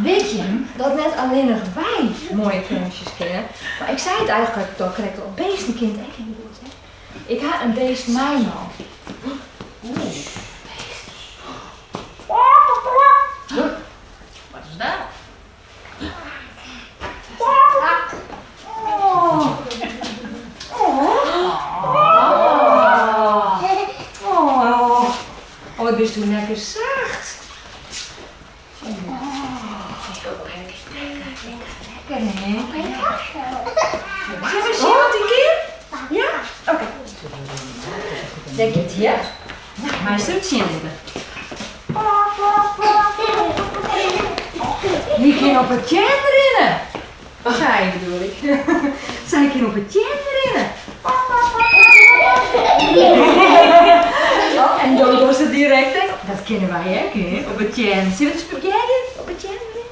Wit jim dat net allinnich wy moaie keunstjes kinne, mar ik sei it eigentlik al krekt al, beesten kinne it ek hiel goed. Hè? Ik ha in beest meinaam. Wat is dat? Oh, wat bist doe lekker sacht. Lekker hè? Sille we sjen wat hy kin? Ja? Oké. Dêr giet hy, hè? Nou, meist him sjen litte. Hy kin op 'e teannen rinne. Sy bedoel ik. Sy kin op 'e teannen rinne. Oh, en do dochst it direkt ek. Dat kinne wy ek, hè? Op 'e teannen. Sille we it ris probearje? Op 'e teannen rinne?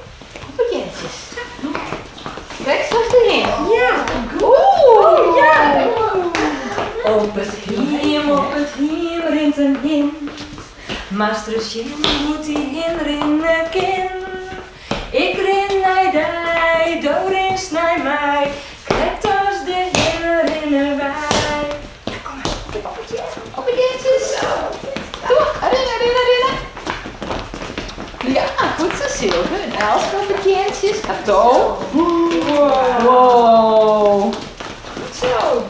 Op 'e teantsjes. Krekt sa as de hin. Ja, goed. Ja. Op it hiem, op it hiem rint in hin. Moatst ris sjen hoe't dy hin rinne kin. Ik rin nei dy, do rinst nei my. Krekt as de hin rinne wy. Ja, kom mar, op 'e teannen. Op 'e teantsjes. Kom mar, rinne, rinne, rinne. Ja, goed sa Silke. En Elske op 'e teantsjes. Kato. Wow. Goed zo.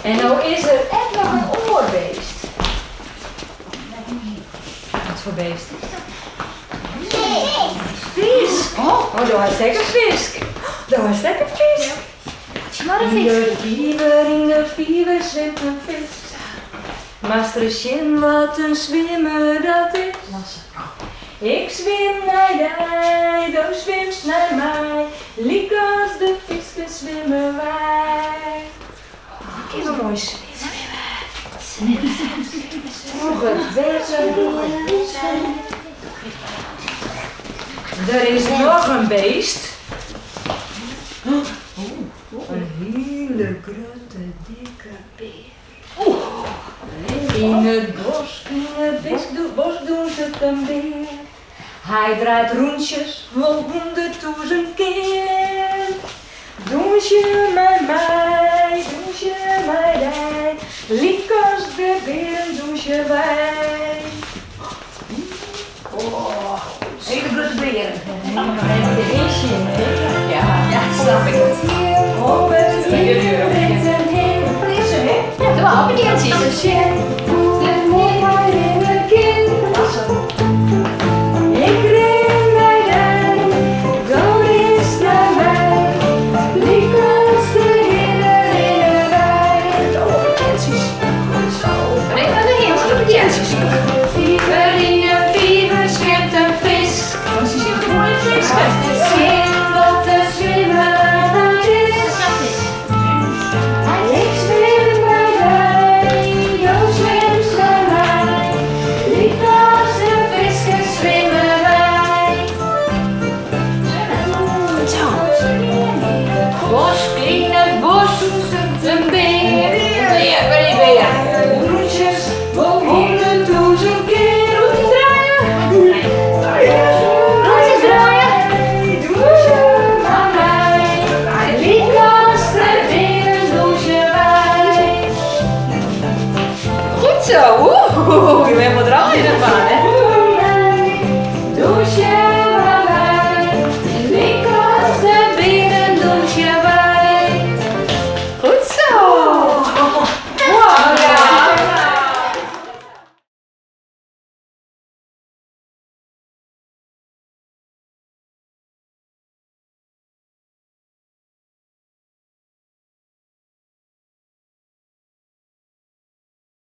En no is der ek noch in oar beest. Wat foar beest is dat? Fisk. Oh, do hast ek in fisk. Do hast ek in fisk. Yn de fiver, yn de fiver swimt in fisk. Moatst ris sjen wat in swimmer dat is. Ik swim nei dy, do swimst nei my. Lykas de fisken swimme wy. Kin wol moai swimme. Troch it wetter. Der is noch in beest. In hiele grutte, dikke bear. Yn it bosk, yn it bosk dûnset in bear. Hy draait rûntsjes wol hûnderttûzen kear. Dûnsje mei my, dûnsje mei dy, lykas de bearen dûnsje wy. Hele grutte bearen. Even de hin sjen, hè? Ja, snap ik.